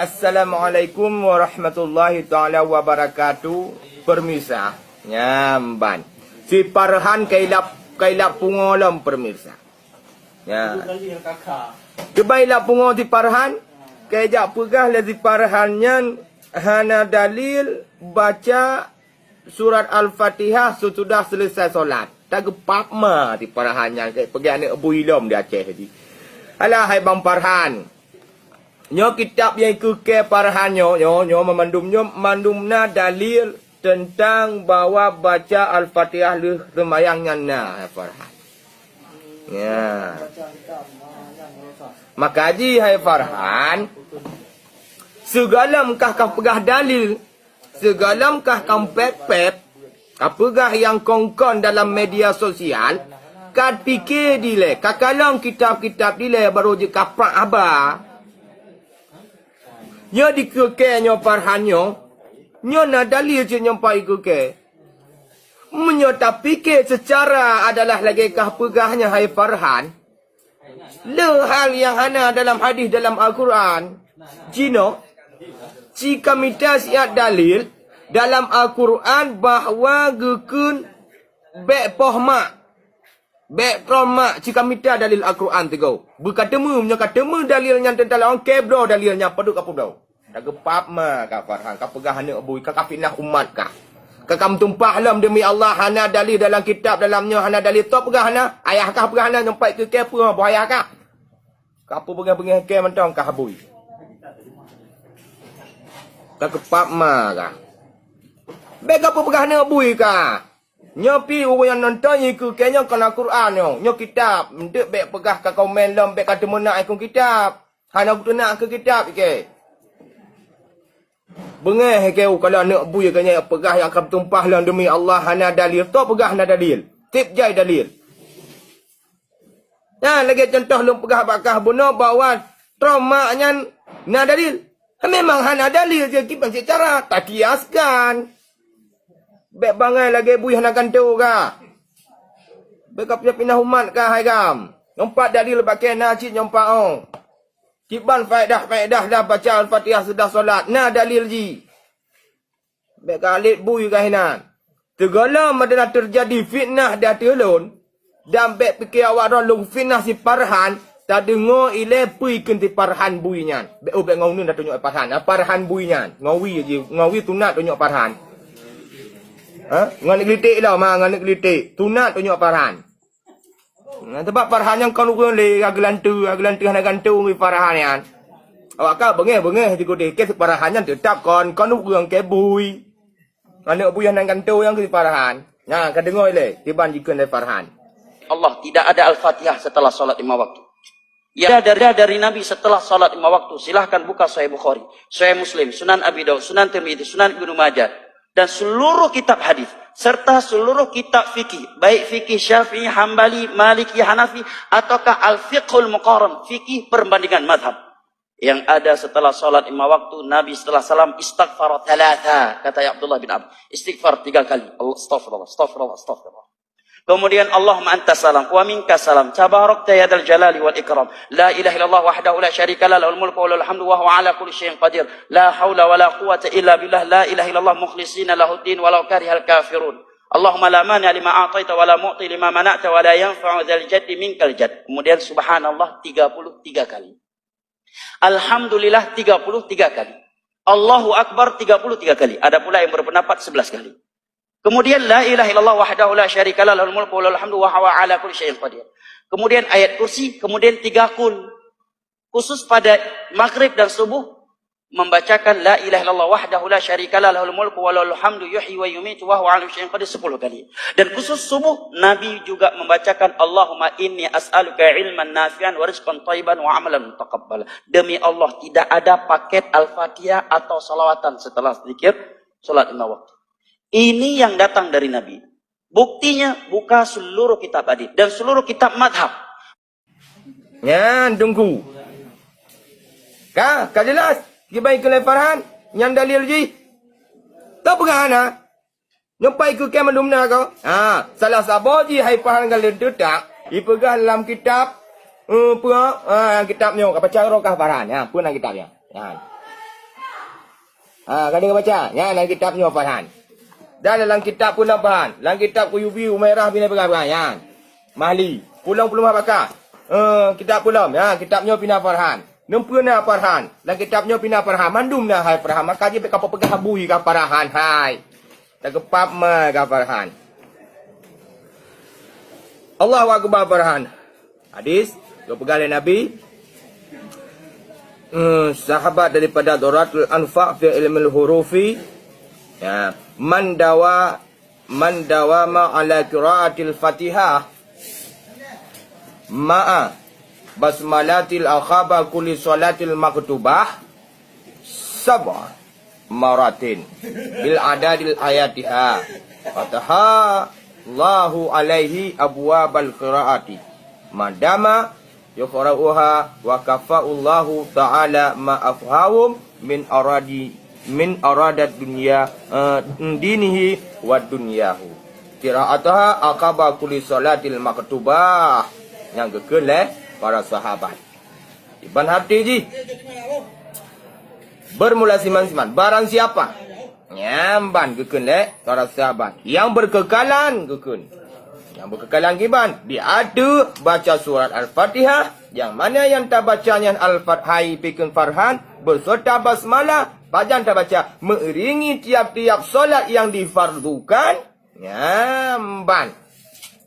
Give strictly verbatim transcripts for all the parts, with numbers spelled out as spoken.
Assalamualaikum warahmatullahi taala wabarakatuh. Pemirsa, nyan ban. Si Farhan ka ilap, ka ilap pungo lom, pemirsa. Ya. Kiban ilap pungo si Farhan, ka ijak peugah lé si Farhan nyan hana dalil baca surat Al-Fatihah sesudah selesai solat. Tageupap ma si Farhan nyan, ka peugah aneuk bui lom di Aceh jih. Alah, hai Bang Farhan. Nyoe kitab nyang ikeukée Farhan nyoe, nyoe, nyoe meumandum nyoe, mandum na dalil teuntang bahwa baca Al-Fatihah lheueh seumayang nyan na, hai Farhan. Ya. Maka jih, hai Farhan, sigohlom kah kapeugah dalil, sigohlom kah kampép-pép, kapeugah nyang kon-kon dalam media sosial, ka pike dilée, kakalon kitab-kitab dilée, barô jeuet kaprak haba. Nyoe dikeukée nyoe Farhan nyoe, nyoe na dalil cit nyoe pat ikeukée. Meunyoe tapike seucara adalah lagée kah peugah nyan, hai Farhan, le hal nyang hana dalam hadis dalam Al-Quran. Jinoe, ci kamita siat dalil dalam Al-Quran bahwa geukheun bék poh mak, bék trom mak, ci kamita dalil Al-Quran teugô. Beukateumé, meunyoe kateumé dalil nyan teuntang lawang, kée bloe dalil nyan, padub kapubloe. Tageupap ma kah Farhan, kapeugah aneuk bui, ka kafitnah umat kah. Ka kameutumpah lom deumi Allah, hana dalil dalam kitab dalam nyoe, hana dalil, toh peugah hana, ayah kah peugah hana, nyoe pat ikeukée peue boh ayah kah. Kapeubeungéh-beungéh kée mantong kah bui. Tageupap ma kah. Bék kapeupeugah aneuk bui kah. Nyoe pih ureuëng nyang nonton ikeukée nyoe kon Al-Quran nyoe, nyoe kitab. Eunteuk bék peugah ka komen lom, bék kateumeunak ikon kitab. Hana geutunak keu kitab ikée. Beungéh ikée u kalon aneuk bui keu nyan peugah nyang ka meutumpah lom deumi Allah hana dalil. Toh peugah hana dalil. Tieb jai dalil. Nah, lagée cuntoh lôn peugah bak kah bunoe bahwa trom mak nyan na dalil. Memang hana dalil, jeuet kiban cit cara, takiaskan. Bék bangai lagée bui hana gantoe kah. Bék kapinah-pinah umat kah hai gam. Nyoe pat dalil bak kée na cit nyoe pat oh. Kiban faedah-faedah dah baca Al-Fatihah sesudah solat, na dalil jih. Bék ka lét bui kah inan. Sigohlom adalah teujadi fitnah di ateueh lôn, dan bék pike awak droe lôn fitnah si Farhan, tadeungoe ilée peue ikheun si Farhan bui nyan. Bék, oh, bék ngon uneuen dah tunyok Farhan, ha, Farhan bui nyan. Ngon wie jih, ngon wie tunat tunyok Farhan. Ha? Ngon aneuk geulitek lom, ha, ngon aneuk geulitek. Tunat tunyok Farhan. Nah, sabab Farhan nyan kon ureuëng lé, ka geulanteue, ka geulanteue hana gantoe ngon Farhan nyan. Awak ka beungéh-beungéh jigudeh, kée si Farhan nyan teutab kon, kon ureuëng kée bui. Aneuk bui hana gantoe nyang keu si Farhan. Nah, ka deungoe lé, kiban jikheun lé Farhan. Allah, tidak ada Al-Fatihah setelah salat lima waktu. Ya, dari, dari Nabi setelah salat lima waktu. Silahkan buka Sahih Bukhari, Sahih Muslim, Sunan Abi Daud, Sunan Tirmidzi, Sunan Ibnu Majah, dan seluruh kitab hadis, serta seluruh kitab fikih, baik fikih Syafi'i, Hambali, Maliki, Hanafi, ataukah Al-Fiqhul Muqaran, fikih perbandingan mazhab. Yang ada setelah salat lima waktu, Nabi setelah salam istaghfar thalatha, kata Abdullah bin Amr. Istighfar tiga kali. Allah, astaghfirullah, astaghfirullah, astaghfirullah. Kemudian, Allahumma antas salam, wa minkas salam, tabarakta ya dzal jalali wal ikram. La ilaha illallah wahdahu la syarika lah, lahul mulku wa lahul hamdu wa huwa ala kulli syai'in qadir. La haula wa la quwwata illa billah, la ilaha illallah mukhlishina lahuddin walau karihal kafirun. Allahumma la mani'a lima a'taita wa la mu'ti lima mana'ta wa la yanfa'u dzal jaddi minkal jadd. Kemudian, subhanallah tiga puluh tiga kali. Alhamdulillah tiga puluh tiga kali. Allahu Akbar tiga puluh tiga kali. Ada pula yang berpendapat sebelas kali. Kemudian, la ilaha illallah wahdahu la syarika lah, lahul mulku wa lahul hamdu wa huwa ala kulli syai'in qadir. Kemudian ayat kursi, kemudian tiga kul. Khusus pada maghrib dan subuh, membacakan la ilaha illallah wahdahu la syarika lah, lahul mulku wa lahul hamdu yuhyi wa yumitu wa huwa ala kulli syai'in qadir sepuluh kali. Dan khusus subuh, Nabi juga membacakan, Allahumma inni as'aluka ilman nafi'an wa rizqan thayyiban wa amalan mutaqabbala. Demi Allah, tidak ada paket Al-Fatihah atau salawatan setelah zikir salat lima waktu. Ini yang datang dari Nabi. Buktinya, buka seluruh kitab hadis dan seluruh kitab madhab. Nyan, Teungku. Ka, ka jelas? Kiban ikheun lé Farhan, nyan dalil jih. Toh peugah hana? Nyoe pat ikeukée mandum na ko? Ha, salah saboh jih hai Farhan ka lheueh teutab, ipeugah lam kitab, eh, peue, ha, kitab nyoe, ka baca roh kah Farhan? Ha, peue na kitab nyan? Ha. Ha, ka deungoe baca. Nyan lam kitab nyoe Farhan. Dan lam kitab pun na Farhan. Lam kitab Quyubi, Umairah bin Abi Rabi'ah nyan. Mahli. Pulom peuleumah baka. Eh, kitab pulom. Ha, kitab nyoe pina Farhan. Neumpeue na Farhan. Lam kitab nyoe pina Farhan. Mandum na hai Farhan. Maka jih bèk kapeugah bui ka Farhan hai. Takeupap ma ka Farhan. Allahu Akbar Farhan. Hadis geupeugah lé Nabi, eh, sahabat daripada Duratul Anfa fi ilmil hurufi, ya, man dawa, man dawama ala qiraatil Fatihah ma'a basmalatil akhaba kulli salatil maktubah sab'a maratin bil adadil ayatiha. Fataha Allahu alaihi abwabal qiraati. Madama yaqra'uha wa kafa'ullahu ta'ala ma afhahum min aradi, min aradat dunya, eh, dinihi wa dunyahu. Qira'ataha aqaba kulli salatil maktubah. Nyang geukheun lé para sahabat. Iban hati jih. Bermula siman-siman. Barang siapa. Nyan ban geukheun lé para sahabat. Yang berkekalan geukheun. Yang berkekalan kiban. Di ateueh baca surat Al-Fatihah. Yang mana yang tabaca nyan Al-Fatihah hai pikheun Farhan. Beserta basmalah. Pajan tabaca. Meiringi tiap-tiap solat yang difardukan. Nyan ban.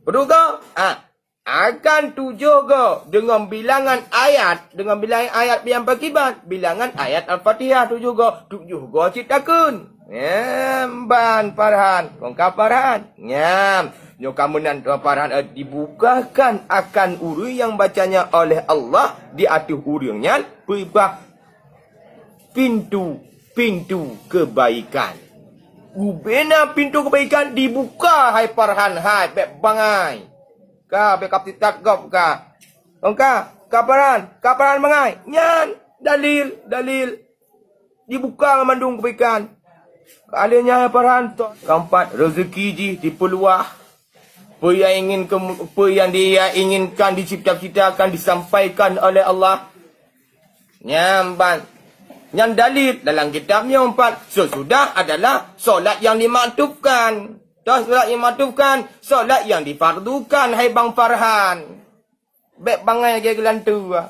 Peue goe? Ah. Akan tujoh goe deungon bilangan ayat, deungon bilangan ayat nyang pakriban, bilangan ayat Al-Fatihah tujoh goe, tujoh goe cit takheun. Nyan ban Farhan, kong ka Farhan. Nyan, nyoe ka meunan Farhan, eh, dibukakan akan ureuëng nyang bacanya oleh Allah di ateueh ureuëng nyan, peubah pintu-pintu kebaikan. Ubena pintu kebaikan dibuka hai Farhan hai, bèk bangai. Ka, bèk ka titat gob ka. Ong ka, ka Farhan, ka Farhan bangai. Nyan, dalil, dalil. Dibuka mandum kebaikan. Ka lheueh nyan hai Farhan, to. Keempat, rezeki jih dipeuluah. Peue nyang ingin ke, peue nyang dia inginkan, dicipta-ciptakan, disampaikan oleh Allah. Nyan ban. Nyan dalil dalam kitab nyoe empat. Sesudah adalah solat yang dimaktubkan. Toh solat yang dimaktubkan, solat yang difardukan, hai Bang Farhan. Bèk bangai lagèe geulanteue.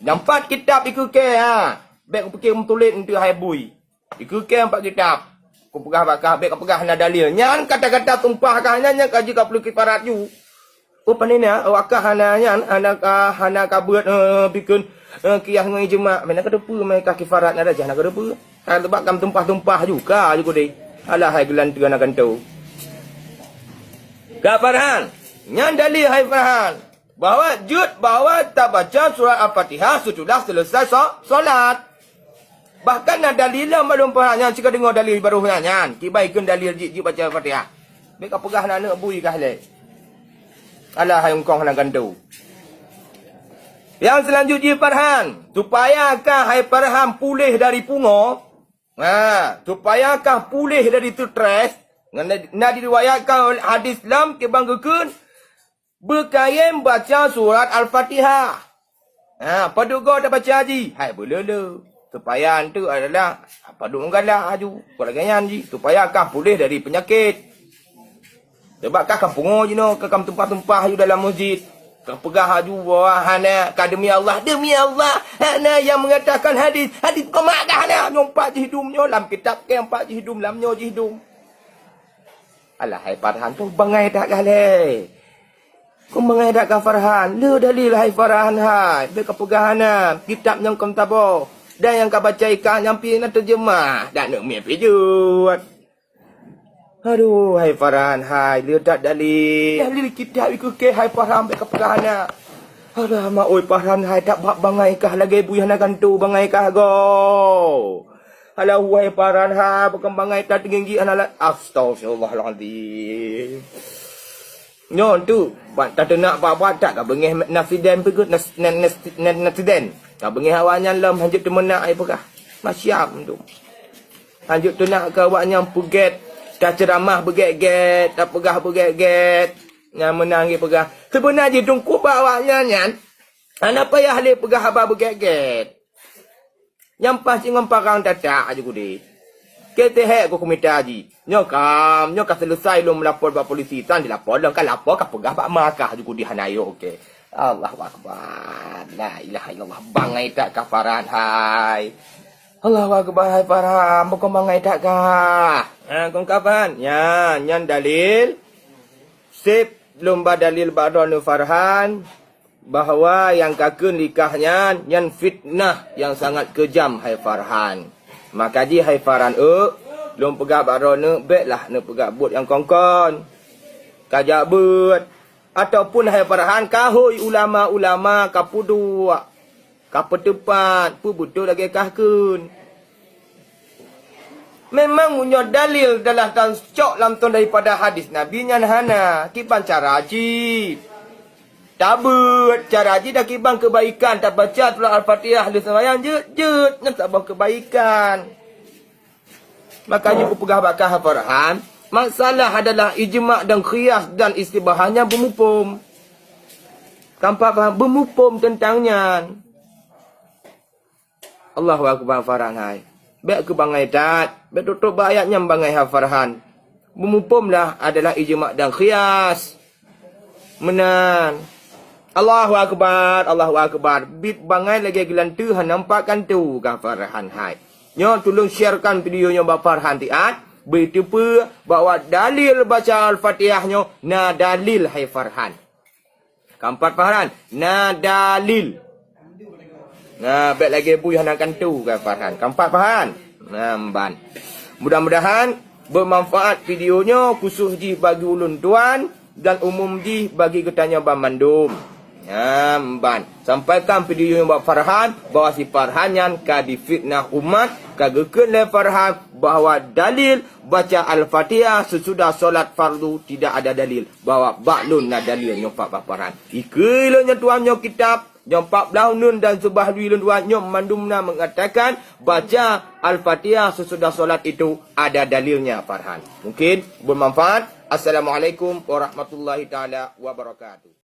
Nyang pat kitab ikeukée, ha. Bèk kupike meutulet enteuk hai bui. Ikeukée empat kitab. Kupeugah bak kah, bèk kapeugah hana dalil. Nyan kata-kata tumpah kah nyan, nyan ka jeuet ka peuleueh kifarat ju. Oh, pane na, oh, kah hana nyan, hana ka, hana ka beuet, eh, bikon, eh, kias ngon ijma. Meunan ka teupeue meunan kah kifarat na darajah na ka teupeue. Hana teubat kam tumpah-tumpah ju, ka ju kudeh. Alah hai geulanteue na gantoe. Ka Farhan. Nyan dalil hai Farhan. Bahwa jeuet bahwa tabaca surat Al-Fatihah sesudah selesai so-, solat. Bahkan na dalil lom baroe Farhan nyan, sika deungoe dalil baroe nyan, nyan. Kiban ikeun dalil jih, jeuet baca Al-Fatihah. Bèk kapeugah na aneuk bui kah lé. Alah hai ungkong hana gantoe. Nyang seulanjut jih Farhan, supaya kah hai Farhan puléh dari pungo. Ha, supaya kah puléh dari stres. Na, na diriwayatkan oleh hadis lom kiban geukheun, beukayém baca surat Al-Fatihah. Ha, padub goe tabaca jih? Hai beuleu-leu. Supaya enteuk adalah padub meugalak aju. Bukan lagèe nyan jih. Supaya kah puléh dari peunyakét. Sebab kah ka pungo jinoe, ka kam tumpah-tumpah aju dalam masjid. Ka peugah aju bahwa hana, ka demi Allah, demi Allah, hana yang mengatakan hadis. Hadis keu mak kah hana? Nyoe empat jih dum nyoe, lam kitab kèe empat jih dum, lam nyoe jih dum. Alah hai Farhan, tu bangai that kah lé. Kong bangai that kah Farhan? Le dalil hai Farhan hai. Bèk kapeugah hana. Kitab nyang kon taboh. Dan nyang kabaca ikah nyang pih na teurjeumah. Dak neuk miet pih jeuet. Aduh, hai Farhan hai. Le that dalil. Dalil kitab ikeukée hai Farhan, bèk kapeugah hana. Alah, ma oi Farhan hai, that bak bangai kah lagèe bui hana gantoe bangai kah goe. Alah, wahai Farhan hai, bukon bangai that teungginggi hana la-, astagfirullahalazim. Nyoe tu, bak tateunak bak-bak that ka beungéh nasiden peugét nas-, nas-, nas-, nasiden. Ka beungéh awaknyan lom hanjeuet teumeunak ai peugah. Masyam tu. Hanjeuet teunak keu awaknyan peugét, taceuramah beugét-gét, tapeugah beugét-gét. Nyan meunan geupeugah. Sibeuna jih teungku bak awaknyan nyan, hana payah lé peugah haba beugét-gét. Nyang paih cit ngon parang tatak Haji Kudi. Keu teuhek ku kumita jih. Nyoe kam, nyoe ka seuleusai lôn meulapor bak polisi, tan dilapor lôn ka lapor ka peugah bak ma kah Haji Kudi hana yok, oke. Allahu Akbar. La ilaha illallah. Bangai that kah Farhan hai. Allahu Akbar hai Farhan, bukon bangai that kah. Ha, kon kah Farhan. Nyan, nyan dalil. Seb lôn ba dalil bak droeneuh Farhan. Bahwa nyang kakheun likah nyan, nyan fitnah nyang sangat keujam hai Farhan. Maka jih hai Farhan eu, lôn peugah bak droeneuh, béklah neupeugah buet nyang kon-kon. Ka jak beuet. Ataupun hai Farhan, ka hôi ulama-ulama ka peuduek, ka peuteupat, peue beutôi lagée kah kheun. Memang meunyoe dalil dalam tan cok lam ton daripada hadis Nabi nyan hana, kiban cara jih. Tabeuet cara jih dan kiban keubaikan, tabaca surat Al-Fatihah lheueh seumayang jeuet, jeuet nyan saboh keubaikan. Makanya kupeugah bak kah Farhan, masalah adalah ijma' dan qiyas dan istibahah nyan beumuphom. Kampak paham? Beumuphom teuntang nyan. Allahu Akbar Farhan hai. Bék keu bangai that, bék tôp-tôp bak ayat nyang bangai hai Farhan. Beumuphom lah adalah ijma' dan qiyas. Meunan. Allahu Akbar, Allahu Akbar. Bit bangai lagée geulanteue hana nampak kantu kah Farhan hai. Nyoe tulông sharekan video nyoe bak Farhan tiat, beuteupeue bahwa dalil baca Al-Fatihah nyoe na dalil hai Farhan. Kampat Farhan, na dalil. Nah, bék lagée bui hana kantu kah Farhan. Kampat Farhan. Nah, meuban. Mudah-mudahan bermanfaat video nyoe khusus jih bagi ulôn tuan dan umum jih bagi geutanyoe banmandum. Nah, meuban. Sampaikan video nyoe bak Farhan bahwa si Farhan nyan ka difitnah umat, ka geukheun lé Farhan bahwa dalil baca Al-Fatihah sesudah solat fardu tidak ada dalil. Bahwa bak lôn na dalil nyoe pat bak Farhan. Ikeue lôn nyoe tuan nyoe kitab, nyoe pat blaih uneun dan seubah lui lôn tuan nyoe mandum na mengatakan baca Al-Fatihah sesudah solat itu ada dalilnya Farhan. Mungkin bermanfaat. Assalamualaikum warahmatullahi taala wabarakatuh.